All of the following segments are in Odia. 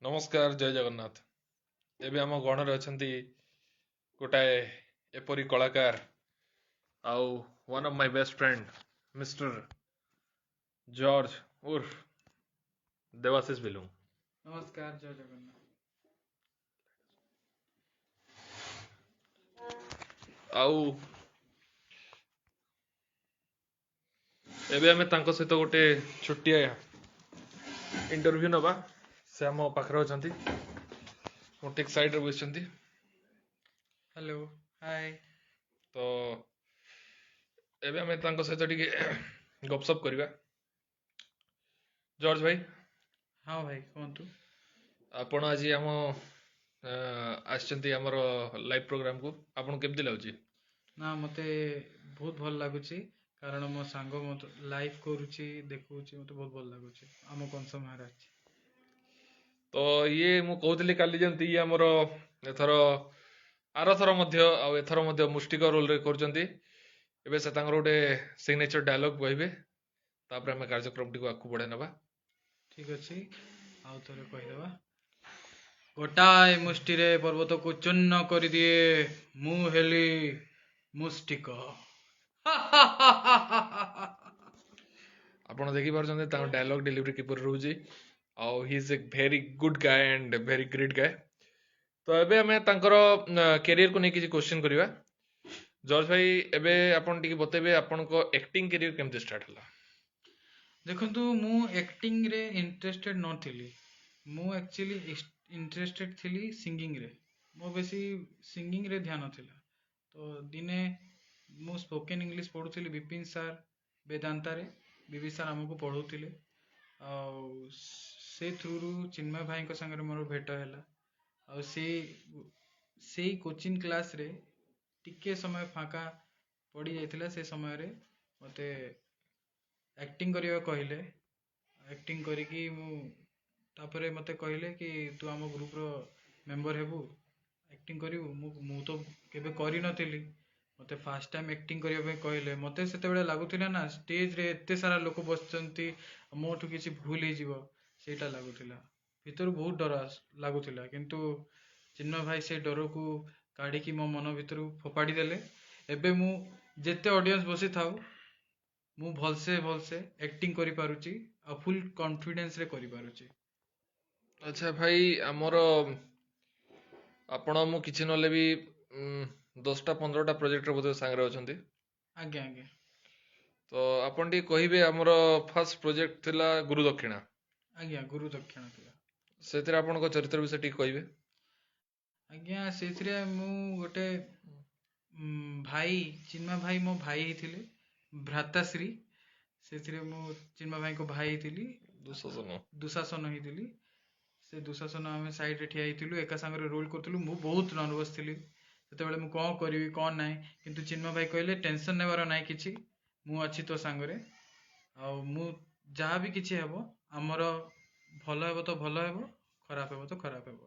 ନମସ୍କାର, ଜୟ ଜଗନ୍ନାଥ। ଏବେ ଆମ ଗଣରେ ଅଛନ୍ତି ଗୋଟାଏ ଏପରି କଳାକାର ଆଉ one of my best friend mister George ଉର୍ଫ Debashish Bilung. ନମସ୍କାର, ଜୟ ଜଗନ୍ନାଥ। ଆଉ ଏବେ ଆମେ ତାଙ୍କ ସହିତ ଗୋଟେ ଛୋଟିଆ ଇଣ୍ଟରଭ୍ୟୁ ନେବା। ସେ ଆମ ପାଖରେ ଅଛନ୍ତି, ମୁଁ ଠିକ୍ ସାଇଡ଼୍ରେ ବସିଛନ୍ତି। ହ୍ୟାଲୋ, ହାଏ। ତ ଏବେ ଆମେ ତାଙ୍କ ସହିତ ଟିକେ ଗପସପ କରିବା। ଜର୍ଜ ଭାଇ। ହଁ ଭାଇ, କୁହନ୍ତୁ। ଆପଣ ଆଜି ଆମ ଆସିଛନ୍ତି ଆମର ଲାଇଭ୍ ପ୍ରୋଗ୍ରାମକୁ, ଆପଣଙ୍କୁ କେମିତି ଲାଗୁଛି? ନା, ମୋତେ ବହୁତ ଭଲ ଲାଗୁଛି, କାରଣ ମୋ ସାଙ୍ଗ ମୋତେ ଲାଇଭ୍ କରୁଛି, ଦେଖଉଛି, ମୋତେ ବହୁତ ଭଲ ଲାଗୁଛି। ଆମ କଂସ ମହାରାଜ। ତ ଇଏ ମୁଁ କହୁଥିଲି କାଲି ଯେମିତି ଇଏ ଆମର ଏଥର, ଆରଥର ମଧ୍ୟ ଆଉ ଏଥର ମଧ୍ୟ ମୁଷ୍ଟିକ ରୋଲରେ କରୁଛନ୍ତି। ଏବେ ସେ ତାଙ୍କର ଗୋଟେ ସିଗ୍ନେଚର ଡାୟଲଗ କହିବେ, ତାପରେ ଆମେ କାର୍ଯ୍ୟକ୍ରମଟିକୁ ଆଗକୁ ବଢ଼ାଇ ନେବା। ଠିକ୍ ଅଛି, ଆଉ ଥରେ କହିଦେବା। ଗୋଟାଏ ମୁଷ୍ଟିରେ ପର୍ବତକୁ ଚୂର୍ଣ୍ଣ କରିଦିଏ, ମୁଁ ହେଲି ମୁଷ୍ଟିକ। ଆପଣ ଦେଖିପାରୁଛନ୍ତି ତାଙ୍କ ଡାୟଲଗ ଡେଲିଭରି କିପରି ରହୁଛି, ଆଉ he is a very good guy and very great guy. ତ ଏବେ ଆମେ ତାଙ୍କର କ୍ୟାରିୟରକୁ ନେଇ କିଛି କ୍ୱେଶ୍ଚିନ୍ କରିବା। ଜର୍ଜ ଭାଇ, ଏବେ ଆପଣ ଟିକେ ବତେଇବେ ଆପଣଙ୍କ ଆକ୍ଟିଂ କ୍ୟାରିୟର କେମିତି ଷ୍ଟାର୍ଟ ହେଲା? ଦେଖନ୍ତୁ, ମୁଁ ଆକ୍ଟିଂରେ ଇଣ୍ଟରେଷ୍ଟେଡ୍ ନଥିଲି। ମୁଁ ଆକ୍ଚୁଆଲି ଇଣ୍ଟରେଷ୍ଟେଡ୍ ଥିଲି ସିଙ୍ଗିଂରେ। ମୋ ବେଶୀ ସିଙ୍ଗିଂରେ ଧ୍ୟାନ ଥିଲା। ତ ଦିନେ ମୁଁ ସ୍ପୋକେନ୍ ଇଂଲିଶ ପଢ଼ୁଥିଲି ବିପିନ ସାର୍ ବେଦାନ୍ତାରେ, ବିବି ସାର୍ ଆମକୁ ପଢ଼ଉଥିଲେ। ଆଉ ସେ ଥ୍ରୁରୁ ଚିନ୍ମୟ ଭାଇଙ୍କ ସାଙ୍ଗରେ ମୋର ଭେଟ ହେଲା। ଆଉ ସେଇ କୋଚିଂ କ୍ଲାସ୍ରେ ଟିକେ ସମୟ ଫାଙ୍କା ପଡ଼ିଯାଇଥିଲା। ସେ ସମୟରେ ମୋତେ ଆକ୍ଟିଂ କରିବାକୁ କହିଲେ। ଆକ୍ଟିଂ କରିକି ମୁଁ ତାପରେ ମୋତେ କହିଲେ କି ତୁ ଆମ ଗ୍ରୁପ୍ର ମେମ୍ବର ହେବୁ, ଆକ୍ଟିଂ କରିବୁ। ମୁଁ ତ କେବେ କରିନଥିଲି। ମୋତେ ଫାର୍ଷ୍ଟ ଟାଇମ୍ ଆକ୍ଟିଂ କରିବା ପାଇଁ କହିଲେ। ମୋତେ ସେତେବେଳେ ଲାଗୁଥିଲା ନା, ଷ୍ଟେଜ୍ରେ ଏତେ ସାରା ଲୋକ ବସିଛନ୍ତି, ମୋଠୁ କିଛି ଭୁଲ ହେଇଯିବ, ସେଇଟା ଲାଗୁଥିଲା। ଭିତରୁ ବହୁତ ଡର ଲାଗୁଥିଲା, କିନ୍ତୁ ଚିନ୍ମୟ ଭାଇ ସେ ଡରକୁ କାଢ଼ିକି ମୋ ମନ ଭିତରୁ ଫୋପାଡ଼ି ଦେଲେ। ଏବେ ମୁଁ ଯେତେ ଅଡ଼ିଏନ୍ସ ବସିଥାଉ, ମୁଁ ଭଲସେ ଭଲସେ ଆକ୍ଟିଂ କରିପାରୁଛି ଆଉ ଫୁଲ୍ କନଫିଡେନ୍ସରେ କରିପାରୁଛି। ଆଚ୍ଛା ଭାଇ, ଆମର ଆପଣ ମୁଁ କିଛି ନହେଲେ ବି 10ଟା 15ଟା ପ୍ରୋଜେକ୍ଟରେ ବୋଧେ ସାଙ୍ଗରେ ଅଛନ୍ତି? ଆଜ୍ଞା ଆଜ୍ଞା। ତ ଆପଣ ଟିକେ କହିବେ, ଆମର ଫାର୍ଷ୍ଟ ପ୍ରୋଜେକ୍ଟ ଥିଲା ଗୁରୁଦକ୍ଷିଣା। ଆଜ୍ଞା, ଗୁରୁଦକ୍ଷିଣା ଥିଲା। ସେଥିରେ ଆପଣଙ୍କ ଚରିତ୍ର ବିଷୟରେ ଟିକେ କହିବେ। ଆଜ୍ଞା, ସେଥିରେ ମୁଁ ଗୋଟେ ଭାଇ, ଚିନ୍ମୟ ଭାଇ ମୋ ଭାଇ ହେଇଥିଲେ, ଭ୍ରାତାଶ୍ରୀ। ସେଥିରେ ମୁଁ ଚିନ୍ମୟ ଭାଇଙ୍କ ଭାଇ ହେଇଥିଲି। ଦୁଃଶାସନ। ଦୁଃଶାସନ ହେଇଥିଲି। ସେ ଦୁଃଶାସନ ଆମେ ସାଇଡ଼ରେ ଠିଆ ହେଇଥିଲୁ, ଏକା ସାଙ୍ଗରେ ରୋଲ୍ କରୁଥିଲୁ। ମୁଁ ବହୁତ ନର୍ଭସ୍ ଥିଲି ସେତେବେଳେ, ମୁଁ କ'ଣ କରିବି କ'ଣ ନାହିଁ। କିନ୍ତୁ ଚିନ୍ମୟ ଭାଇ କହିଲେ ଟେନସନ୍ ନେବାର ନାହିଁ କିଛି, ମୁଁ ଅଛି ତୋ ସାଙ୍ଗରେ, ଆଉ ମୁଁ ଯାହା ବି କିଛି ହେବ ଆମର ଭଲ ହେବ ତ ଭଲ ହେବ, ଖରାପ ହେବ ତ ଖରାପ ହେବ।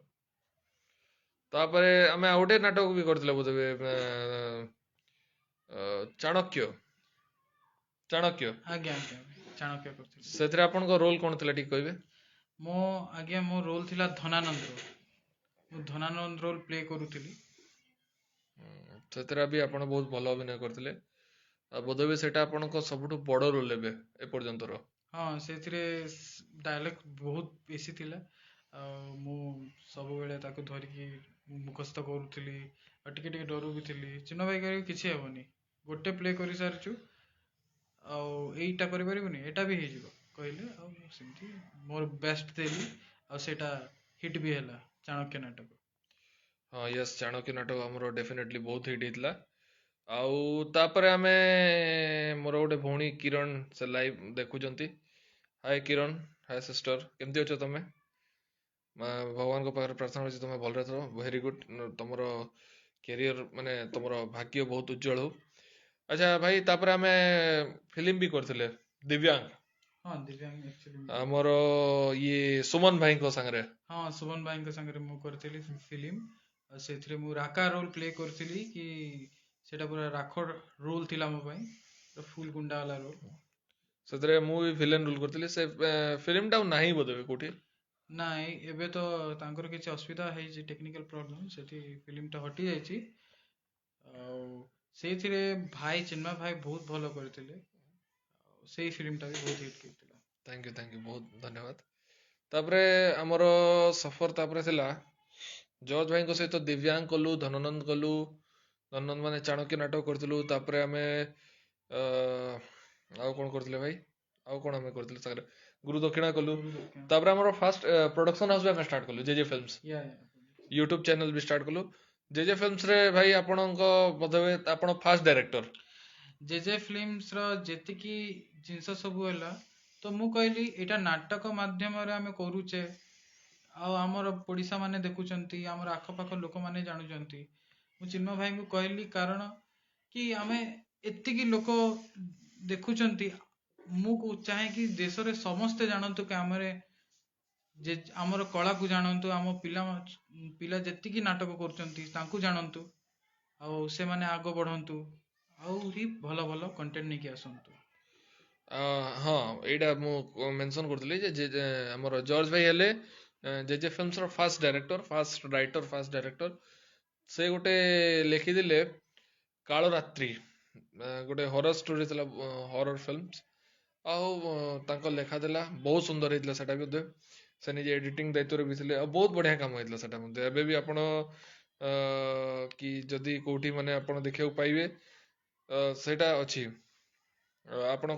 ତାପରେ ଆମେ ଆଉ ଗୋଟେ ନାଟକ ବି କରିଥିଲେ ବୋଧେ, ଚାଣକ୍ୟ। ଚାଣକ୍ୟ। ଆଜ୍ଞା ଆଜ୍ଞା, ଚାଣକ୍ୟ କରିଥିଲି। ସେଥିରେ ଆପଣଙ୍କ ରୋଲ କ'ଣ ଥିଲା ଟିକେ କହିବେ? ମୋ ଆଜ୍ଞା, ମୋ ରୋଲ ଥିଲା ଧନାନନ୍ଦ ରୋଲ। ମୁଁ ଧନାନନ୍ଦ ରୋଲ ପ୍ଲେ କରୁଥିଲି। ସେଥିରେ ବି ଆପଣ ବହୁତ ଭଲ ଅଭିନୟ କରିଥିଲେ, ଆଉ ବୋଧେ ବି ସେଇଟା ଆପଣଙ୍କ ସବୁଠୁ ବଡ଼ ରୋଲ ଏବେ ଏପର୍ଯ୍ୟନ୍ତର। ହଁ, ସେଥିରେ ଡାଇଲଗ୍ ବହୁତ ବେଶୀ ଥିଲା, ଆଉ ମୁଁ ସବୁବେଳେ ତାକୁ ଧରିକି ମୁଖସ୍ଥ କରୁଥିଲି ଆଉ ଟିକେ ଟିକେ ଡରୁ ବି ଥିଲି। ଚିନ୍ମୟ ଭାଇ କହିଲେ କିଛି ହେବନି, ଗୋଟେ ପ୍ଲେ କରିସାରିଛୁ ଆଉ ଏଇଟା କରିପାରିବୁନି, ଏଇଟା ବି ହେଇଯିବ କହିଲେ। ଆଉ ମୁଁ ସେମିତି ମୋର ବେଷ୍ଟ ଦେଲି, ଆଉ ସେଇଟା ହିଟ୍ ବି ହେଲା, ଚାଣକ୍ୟ ନାଟକ। ହଁ, ୟେସ୍, ଚାଣକ୍ୟ ନାଟକ ଆମର ଡେଫିନେଟଲି ବହୁତ ହିଟ୍ ହେଇଥିଲା। ଆଉ ତାପରେ ଆମେ, ମୋର ଗୋଟେ ଭଉଣୀ କିରଣ, ସେ ଲାଇଭ୍ ଦେଖୁଛନ୍ତି। ହାଏ କିରଣ, ହାଏ ସିଷ୍ଟର, କେମିତି ଅଛ ତମେ? ଭଗବାନଙ୍କ ପାଖରେ ପ୍ରାର୍ଥନା କରୁଛି ତମେ ଭଲରେ ଥାଅ। ଭେରି ଗୁଡ୍, ତମର କ୍ୟାରିୟର ମାନେ ତମର ଭାଗ୍ୟ ବହୁତ ଉଜ୍ଜଳ ହଉ। ଆଚ୍ଛା ଭାଇ, ତାପରେ ଆମେ ଫିଲ୍ମ ବି କରିଥିଲେ ଦିବ୍ୟାଙ୍ଗ। ହଁ, ଦିବ୍ୟାଙ୍ଗ ଆକ୍ଚୁଆଲି ଆମର ଇଏ ସୁମନ ଭାଇଙ୍କ ସାଙ୍ଗରେ। ହଁ, ସୁମନ ଭାଇଙ୍କ ସାଙ୍ଗରେ ମୁଁ କରିଥିଲି ଫିଲ୍ମ। ଆଉ ସେଥିରେ ମୁଁ ରାକା ରୋଲ ପ୍ଲେ କରିଥିଲି, କି ସେଇଟା ପୁରା ରାଖ ରୋଲ ଥିଲା ମୋ ପାଇଁ, ଫୁଲ୍ ଗୁଣ୍ଡା ବାଲା ରୋଲ। ସେଥିରେ ମୁଁ ବି ଭିଲେନ ରୋଲ କରିଥିଲି। ସେ ଫିଲ୍ମଟା ଆଉ ନାହିଁ ବୋଧେ କୋଉଠି? ନାଇଁ, ଏବେ ତ ତାଙ୍କର କିଛି ଅସୁବିଧା ହେଇଛି, ଟେକ୍ନିକାଲ ପ୍ରୋବ୍ଲେମ୍, ସେଠି ଫିଲ୍ମଟା ହଟିଯାଇଛି। ଆଉ ସେଇଥିରେ ଭାଇ ଚିନ୍ମୟ ଭାଇ ବହୁତ ଭଲ କରିଥିଲେ, ଆଉ ସେଇ ଫିଲ୍ମଟା ବି ବହୁତ ହିଟ୍ ହେଇଥିଲା। Thank you, thank you, ବହୁତ ଧନ୍ୟବାଦ। ତାପରେ ଆମର ସଫର ତାପରେ ଥିଲା ଜର୍ଜ ଭାଇଙ୍କ ସହିତ ଦିବ୍ୟାଙ୍ଗ କଲୁ, ଧନନନ୍ଦ କଲୁ, ଧନନନ୍ଦ ମାନେ ଚାଣକ୍ୟ ନାଟକ କରିଥିଲୁ। ତାପରେ ଆମେ ଆଉ କ'ଣ କରିଥିଲେ ଭାଇ? ଆଉ କ'ଣ ଆମେ କରିଥିଲୁ ସାଙ୍ଗରେ? ଗୁରୁ ଦକ୍ଷିଣା କଲୁ। ତାପରେ ଆମର ଫାଷ୍ଟ ପ୍ରଡକ୍ସନ ହାଉସ୍ ବି ଆମେ ଷ୍ଟାର୍ଟ କଲୁ, ଜେଜେ ଫିଲ୍ମସ। ୟା। ୟୁଟ୍ୟୁବ ଚ୍ୟାନେଲ ବି ଷ୍ଟାର୍ଟ କଲୁ। ଜେଜେ ଫିଲ୍ମସରେ ଭାଇ ଆପଣଙ୍କ ବୋଧହୁଏ ଆପଣ ଫାଷ୍ଟ ଡାଇରେକ୍ଟର। ଜେଜେ ଫିଲ୍ମସର ଯେତିକି ଜିନିଷ ସବୁ ହେଲା, ତ ମୁଁ କହିଲି ଏଇଟା ନାଟକ ମାଧ୍ୟମରେ ଆମେ କରୁଛେ ଆଉ ଆମର ପଡ଼ିଶା ମାନେ ଦେଖୁଛନ୍ତି, ଆମର ଆଖପାଖ ଲୋକମାନେ ଜାଣୁଛନ୍ତି। ମୁଁ ଚିନ୍ମୟ ଭାଇଙ୍କୁ କହିଲି, କାରଣ କି ଆମେ ଏତିକି ଲୋକ ଦେଖୁଛନ୍ତି, ମୁଁ ଚାହେଁ କି ଦେଶରେ ସମସ୍ତେ ଜାଣନ୍ତୁ କି ଆମର ଯେ ଆମର କଳାକୁ ଜାଣନ୍ତୁ, ଆମ ପିଲା ପିଲା ଯେତିକି ନାଟକ କରୁଛନ୍ତି ତାଙ୍କୁ ଜାଣନ୍ତୁ, ଆଉ ସେମାନେ ଆଗ ବଢ଼ନ୍ତୁ, ଆହୁରି ଭଲ ଭଲ କଣ୍ଟେଣ୍ଟ ନେଇକି ଆସନ୍ତୁ। ହଁ, ଏଇଟା ମୁଁ ମେନସନ୍ କରୁଥିଲି ଯେ ଆମର ଜର୍ଜ ଭାଇ ହେଲେ ଜେଜେ ଫିଲ୍ମସର first director, first writer, first director. ସେ ଗୋଟେ ଲେଖିଥିଲେ କାଳରାତ୍ରି, ଗୋଟେ ହରର ଷ୍ଟୋରି ଥିଲା, ହରର ଫିଲ୍ମ, ଆଉ ତାଙ୍କ ଲେଖା ଥିଲା, ବହୁତ ସୁନ୍ଦର ହେଇଥିଲା ସେଟା ବି ମଧ୍ୟ। ସେ ନିଜେ ଏଡିଟିଂ ଦାୟିତ୍ୱରେ ବି ଥିଲେ ଆଉ ବହୁତ ବଢ଼ିଆ କାମ ହେଇଥିଲା ସେଟା ମଧ୍ୟ। ଏବେ ବି ଆପଣ କି ଯଦି କୋଉଠି ମାନେ ଆପଣ ଦେଖିବାକୁ ପାଇବେ, ସେଇଟା ଅଛି। ଆପଣ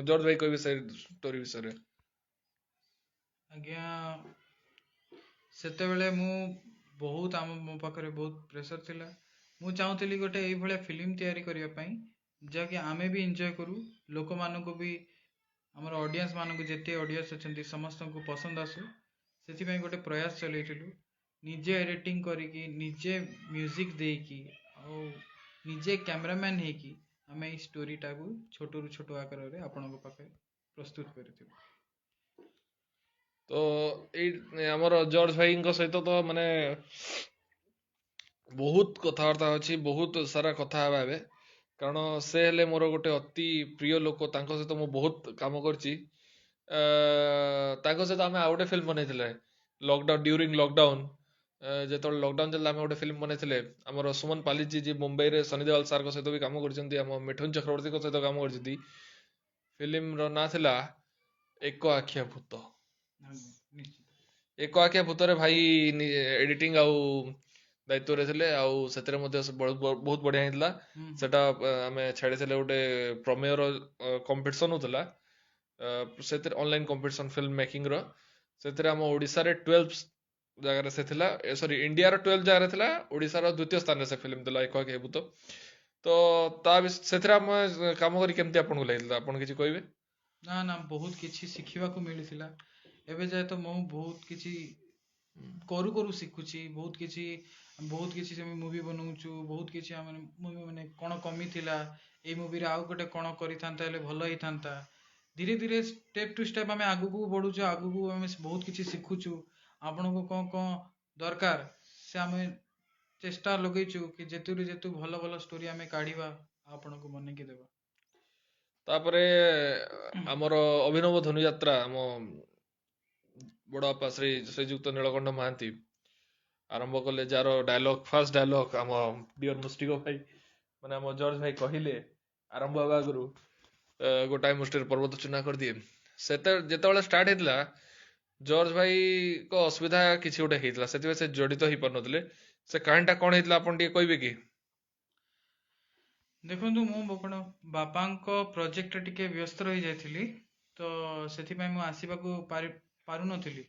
ଜର୍ଜ ଭାଇ କହିବେ ସେ ଷ୍ଟୋରି ବିଷୟରେ। ଆଜ୍ଞା, ସେତେବେଳେ ମୁଁ ବହୁତ ଆମ ମୋ ପାଖରେ ବହୁତ ପ୍ରେସର ଥିଲା। ମୁଁ ଚାହୁଁଥିଲି ଗୋଟେ ଏଇଭଳିଆ ଫିଲ୍ମ ତିଆରି କରିବା ପାଇଁ ଯାହାକି ଆମେ ବି ଏନ୍ଜୟ କରୁ, ଲୋକମାନଙ୍କୁ ବି, ଆମର ଅଡ଼ିଏନ୍ସ ମାନଙ୍କୁ, ଯେତେ ଅଡ଼ିଏନ୍ସ ଅଛନ୍ତି ସମସ୍ତଙ୍କୁ ପସନ୍ଦ ଆସୁ। ସେଥିପାଇଁ ଗୋଟେ ପ୍ରୟାସ ଚଲେଇଥିଲୁ, ନିଜେ ଏଡ଼ିଟିଂ କରିକି, ନିଜେ ମ୍ୟୁଜିକ୍ ଦେଇକି ଆଉ ନିଜେ କ୍ୟାମେରାମ୍ୟାନ୍ ହେଇକି ଆମେ ଏଇ ଷ୍ଟୋରିଟାକୁ ଛୋଟରୁ ଛୋଟ ଆକାରରେ ଆପଣଙ୍କ ପାଖରେ ପ୍ରସ୍ତୁତ କରିଥିଲୁ। ତ ଏଇ ଆମର ଜର୍ଜ ଭାଇଙ୍କ ସହିତ ତ ମାନେ ବହୁତ କଥାବାର୍ତ୍ତା ଅଛି, ବହୁତ ସାରା କଥା ହେବା ଏବେ, କାରଣ ସେ ହେଲେ ମୋର ଗୋଟେ ଅତି ପ୍ରିୟ ଲୋକ। ତାଙ୍କ ସହିତ ମୁଁ ବହୁତ କାମ କରିଛି। ତାଙ୍କ ସହିତ ଆମେ ଆଉ ଗୋଟେ ଫିଲ୍ମ ବନେଇଥିଲେ ଲକଡାଉନ, ଡ୍ୟୁରିଂ ଲକଡାଉନ, ଯେତେବେଳେ ଲକଡାଉନ ଚାଲିଲା ଆମେ ଗୋଟେ ଫିଲ୍ମ ବନେଇଥିଲେ। ଆମର ସୁମନ ପାଲିଜି, ଯିଏ ମୁମ୍ବାଇରେ ସନି ଦେଓଲ ସାର୍ଙ୍କ ସହିତ ବି କାମ କରିଛନ୍ତି, ଆମ ମିଠୁନ ଚକ୍ରବର୍ତ୍ତୀଙ୍କ ସହିତ କାମ କରିଛନ୍ତି। ଫିଲ୍ମର ନାଁ ଥିଲା ଏକ ଆଖିଆ ଭୂତ। ଏକ ଆଖିଆ ଭୂତରେ ଭାଇ ଏଡିଟିଂ ଆଉ ଦାୟିତ୍ୱରେ ଥିଲେ, ଆଉ ସେଥିରେ ମଧ୍ୟ ବହୁତ ବଢିଆ ହେଇଥିଲା ସେଟା। ଆମେ ଛାଡ଼ିଥିଲେ ଗୋଟେ ପ୍ରମେୟର କମ୍ପିଟିସନ ହଉଥିଲା, ସେଥିରେ ଅନଲାଇନ କମ୍ପିଟିସନ ଫିଲ୍ମ ମେକିଂର, ସେଥିରେ ଆମ ଓଡ଼ିଶାରେ 12 ଜାଗାରେ ସେ ଥିଲା, ସରି, ଇଣ୍ଡିଆର 12 ଜାଗାରେ ଥିଲା, ଓଡ଼ିଶାର ଦ୍ୱିତୀୟ ସ୍ଥାନରେ ସେ ଫିଲ୍ମ ଥିଲା ଏକ ଆଖିଆ ଭୂତ। ତ ତା ସେଥିରେ ଆମେ କାମ କରି କେମିତି ଆପଣଙ୍କୁ ଲାଗିଥିଲା, ଆପଣ କିଛି କହିବେ? ନା ନା, ବହୁତ କିଛି ଶିଖିବାକୁ ମିଳିଥିଲା। ଏବେ ଯାଏ ତ ମୁଁ ବହୁତ କିଛି କରୁ କରୁ ଶିଖୁଛି, ବହୁତ କିଛି, ବହୁତ କିଛି। ଆମେ ମୁଭି ବନଉଛୁ, ବହୁତ କିଛି ଆମେ ମୁଭି ମାନେ କ'ଣ କମି ଥିଲା ଏଇ ମୁଭିରେ, ଆଉ ଗୋଟେ କ'ଣ କରିଥାନ୍ତା ହେଲେ ଭଲ ହେଇଥାନ୍ତା। ଧୀରେ ଧୀରେ ଷ୍ଟେପ୍ ଟୁ ଷ୍ଟେପ୍ ଆମେ ଆଗକୁ ବଢୁଛୁ, ଆଗକୁ ଆମେ ବହୁତ କିଛି ଶିଖୁଛୁ। ଆପଣଙ୍କୁ କ'ଣ କ'ଣ ଦରକାର ସେ ଆମେ ଚେଷ୍ଟା ଲଗେଇଛୁ କି ଯେତେରୁ ଯେତେ ଭଲ ଭଲ ଷ୍ଟୋରି ଆମେ କାଢିବା, ଆପଣଙ୍କୁ ବନେଇକି ଦେବା। ତାପରେ ଆମର ଅଭିନବ ଧନୁଯାତ୍ରା ଆମ ବଡ଼ ବାପା ଶ୍ରୀଯୁକ୍ତ ନୀଳକଣ୍ଠ ମହାନ୍ତି ଆରମ୍ଭ କଲେ, ଯାହାର ଡାଇଲଗ, ଫାର୍ଷ୍ଟ ଡାଇଲଗ ଆମ ଡିଅର ମୁଷ୍ଟିକ ଭାଇ ମାନେ ଆମ ଜର୍ଜ ଭାଇ କହିଲେ ଆରମ୍ଭ ହେବା ଆଗରୁ, ଗୋଟାଏ ମୁଷ୍ଟିରେ ପର୍ବତ ଚୂନା କରିଦିଏ। ସେତେ ଯେତେବେଳେ ଷ୍ଟାର୍ଟ ହେଇଥିଲା, ଜର୍ଜ ଭାଇଙ୍କ ଅସୁବିଧା କିଛି ଗୋଟେ ହେଇଥିଲା, ସେଥିପାଇଁ ସେ ଜଡ଼ିତ ହେଇପାରୁନଥିଲେ। ସେ କାହାଣୀଟା କ'ଣ ହେଇଥିଲା ଆପଣ ଟିକେ କହିବେ କି? ଦେଖନ୍ତୁ, ମୁଁ କ'ଣ ବାପାଙ୍କ ପ୍ରୋଜେକ୍ଟରେ ଟିକେ ବ୍ୟସ୍ତ ରହିଯାଇଥିଲି, ତ ସେଥିପାଇଁ ମୁଁ ଆସିବାକୁ ପାରୁନଥିଲି।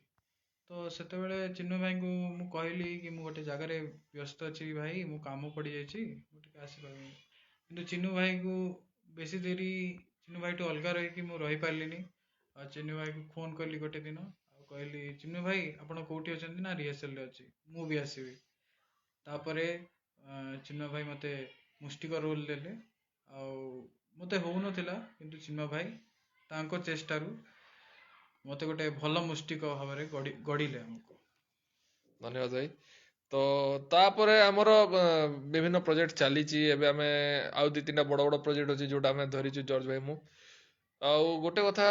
ତ ସେତେବେଳେ ଚିନ୍ମୟ ଭାଇଙ୍କୁ ମୁଁ କହିଲି କି ମୁଁ ଗୋଟେ ଜାଗାରେ ବ୍ୟସ୍ତ ଅଛି ଭାଇ, ମୁଁ କାମ ପଡ଼ିଯାଇଛି, ମୁଁ ଟିକେ ଆସିପାରିବିନି। କିନ୍ତୁ ଚିନୁ ଭାଇକୁ ବେଶୀ ଦେରି, ଚିନୁ ଭାଇଠୁ ଅଲଗା ରହିକି ମୁଁ ରହିପାରିଲିନି। ଆଉ ଚିନୁ ଭାଇକୁ ଫୋନ୍ କଲି ଗୋଟେ ଦିନ ଆଉ କହିଲି, ଚିନୁ ଭାଇ ଆପଣ କେଉଁଠି ଅଛନ୍ତି? ନା ରିହର୍ସାଲରେ ଅଛି, ମୁଁ ବି ଆସିବି। ତାପରେ ଚିନ୍ମୟ ଭାଇ ମୋତେ ମୁଷ୍ଟିକ ରୋଲ୍ ଦେଲେ, ଆଉ ମୋତେ ହେଉନଥିଲା, କିନ୍ତୁ ଚିନ୍ମୟ ଭାଇ ତାଙ୍କ ଚେଷ୍ଟାରୁ ମୋତେ ଗୋଟେ ଭଲ ମୁଷ୍ଟିକ ଭାବରେ ଗଢ଼ିଲେ ଆମକୁ। ଧନ୍ୟବାଦ ଭାଇ। ତ ତାପରେ ଆମର ବିଭିନ୍ନ ପ୍ରୋଜେକ୍ଟ ଚାଲିଛି। ଏବେ ଆମେ ଆଉ ଦି ତିନିଟା ବଡ଼ ବଡ଼ ପ୍ରୋଜେକ୍ଟ ଅଛି ଯୋଉଟା ଆମେ ଧରିଛୁ ଜର୍ଜ ଭାଇ ମୁଁ। ଆଉ ଗୋଟେ କଥା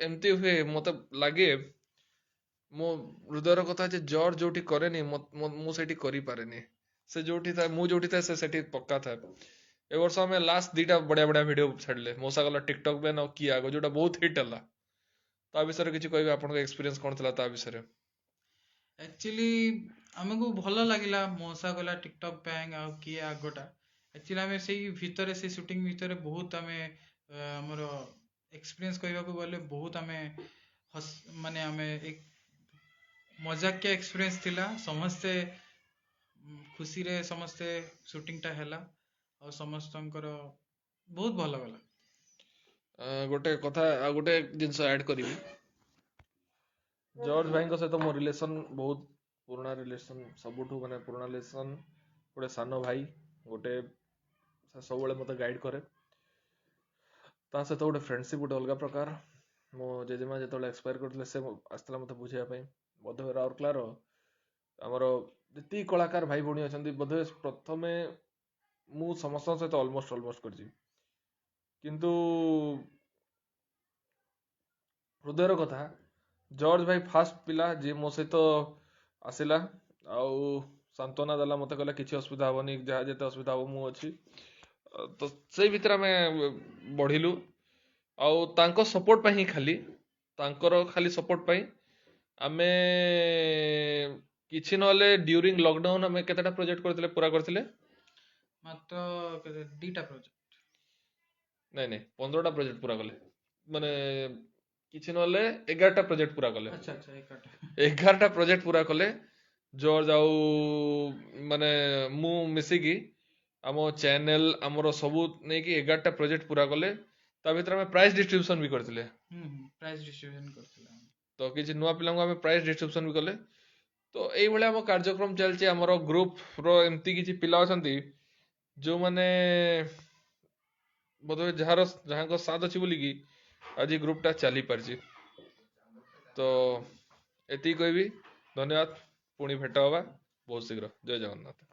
ଏମିତି ହୁଏ, ମତେ ଲାଗେ ମୋ ହୃଦୟର କଥା ଯେ ଜର୍ଜ ଯୋଉଠି କରେନି, ମୁଁ ସେଇଠି କରିପାରେନି। ସେ ଯୋଉଠି ଥାଏ, ମୁଁ ଯୋଉଠି ଥାଏ, ସେ ସେଠି ପକ୍କା ଥାଏ। ଏ ବର୍ଷ ଆମେ ଲାଷ୍ଟ 2ଟା ବଢିଆ ବଢିଆ ଭିଡିଓ ଛାଡ଼ିଲେ, ମଉସା ଗଲା ଟିକଟକ୍ ବ୍ୟାନ୍ ଆଉ କିଏ ଆଗ, ଯୋଉଟା ବହୁତ ହିଟ୍ ହେଲା। ତା ବିଷୟରେ କିଛି କହିବେ? ଆପଣଙ୍କ ଏକ୍ସପିରିଏନ୍ସ କଣ ଥିଲା ତା ବିଷୟରେ? ଆକ୍ଚୁଆଲି ଆମକୁ ଭଲ ଲାଗିଲା ମଉସା ଗଲା ଟିକଟକ୍ ବ୍ୟାଙ୍ଗ ଆଉ କିଏ ଆଗଟା। ଆକ୍ଚୁଆଲି ଆମେ ସେଇ ଭିତରେ, ସେଇ ସୁଟିଂ ଭିତରେ ବହୁତ ଆମେ ଆମର ଏକ୍ସପିରିଏନ୍ସ କହିବାକୁ ଗଲେ ବହୁତ ଆମେ ହସ, ମାନେ ଆମେ ଏକ ମଜାକିଆ ଏକ୍ସପିରିଏନ୍ସ ଥିଲା। ସମସ୍ତେ ଖୁସିରେ ସମସ୍ତେ ସୁଟିଂଟା ହେଲା ଆଉ ସମସ୍ତଙ୍କର ବହୁତ ଭଲ ଗଲା। ଗୋଟେ କଥା ଆଉ ଗୋଟେ ଜିନିଷ ଆଡ୍ କରିବି। ଜର୍ଜ ଭାଇଙ୍କ ସହିତ ମୋ ରିଲେସନ ବହୁତ ପୁରୁଣା ରିଲେସନ, ସବୁଠୁ ମାନେ ପୁରୁଣା ରିଲେସନ। ଗୋଟେ ସାନ ଭାଇ ଗୋଟେ, ସେ ସବୁବେଳେ ମୋତେ ଗାଇଡ୍ କରେ। ତା ସହିତ ଗୋଟେ ଫ୍ରେଣ୍ଡସିପ୍ ଗୋଟେ ଅଲଗା ପ୍ରକାର। ମୋ ଜେଜେମା ଯେତେବେଳେ ଏକ୍ସପାୟାର କରିଥିଲେ, ସେ ଆସିଥିଲା ମୋତେ ବୁଝେଇବା ପାଇଁ। ବୋଧହୁଏ ରାଉରକେଲାର ଆମର ଯେତିକି କଳାକାର ଭାଇ ଭଉଣୀ ଅଛନ୍ତି, ବୋଧହୁଏ ପ୍ରଥମେ ମୁଁ ସମସ୍ତଙ୍କ ସହିତ ଅଲମୋଷ୍ଟ କରିଛି। କିନ୍ତୁ ହୃଦୟର କଥା, ଜର୍ଜ ଭାଇ ଫାଷ୍ଟ ପିଲା ଯିଏ ମୋ ସହିତ ଆସିଲା ଆଉ ସାନ୍ତ୍ୱନା ଦେଲା ମୋତେ। କହିଲା କିଛି ଅସୁବିଧା ହବନି, ଯାହା ଯେତେ ଅସୁବିଧା ହବ ମୁଁ ଅଛି। ତ ସେଇ ଭିତରେ ଆମେ ବଢିଲୁ। ଆଉ ତାଙ୍କ ସପୋର୍ଟ ପାଇଁ ହିଁ, ଖାଲି ତାଙ୍କର ଖାଲି ସପୋର୍ଟ ପାଇଁ ଆମେ କିଛି ନହେଲେ ଡ୍ୟୁରିଂ ଲକଡାଉନ ଆମେ କେତେଟା ପ୍ରୋଜେକ୍ଟ କରିଥିଲେ, ପୁରା କରିଥିଲେ? ମାତ୍ର କେତେ, 2ଟା ପ୍ରୋଜେକ୍ଟ। ନାଇଁ ନାଇଁ, 15ଟା ପ୍ରୋଜେକ୍ଟ ପୁରା କଲେ। ମାନେ କିଛି ନହେଲେ 11ଟା ପ୍ରୋଜେକ୍ଟ ପୁରା କଲେ। ଆଚ୍ଛା, 11ଟା। 11ଟା ପ୍ରୋଜେକ୍ଟ ପୁରା କଲେ ଜର୍ଜ ଆଉ ମାନେ ମୁଁ ମିଶିକି, ଆମ ଚ୍ୟାନେଲ ଆମର ସବୁ ନେଇକି 11ଟା ପ୍ରୋଜେକ୍ଟ ପୁରା କଲେ। ତା ଭିତରେ ଆମେ ପ୍ରାଇଜ ଡିଷ୍ଟ୍ରିବ୍ୟୁସନ ବି କରିଥିଲେ। ହୁଁ ହୁଁ ପ୍ରାଇଜ ଡିଷ୍ଟ୍ରିବ୍ୟୁସନ କରିଥିଲେ ଆମେ। ତ କିଛି ନୂଆ ପିଲାଙ୍କୁ ଆମେ ପ୍ରାଇଜ ଡିଷ୍ଟ୍ରିବ୍ୟୁସନ ବି କଲେ। ତ ଏଇଭଳିଆ ଆମ କାର୍ଯ୍ୟକ୍ରମ ଚାଲିଛି। ଆମର ଗ୍ରୁପର ଏମିତି କିଛି ପିଲା ଅଛନ୍ତି ଯୋଉମାନେ ବୋଧହୁଏ ଯାହାଙ୍କ ସାଥ ଅଛି ବୋଲିକି ଆଜି ଗ୍ରୁପଟା ଚାଲି ପାରିଛି। ତ ଏତିକି କହିବି, ଧନ୍ୟବାଦ। ପୁଣି ଭେଟ ହବା ବହୁତ ଶୀଘ୍ର। ଜୟ ଜଗନ୍ନାଥ।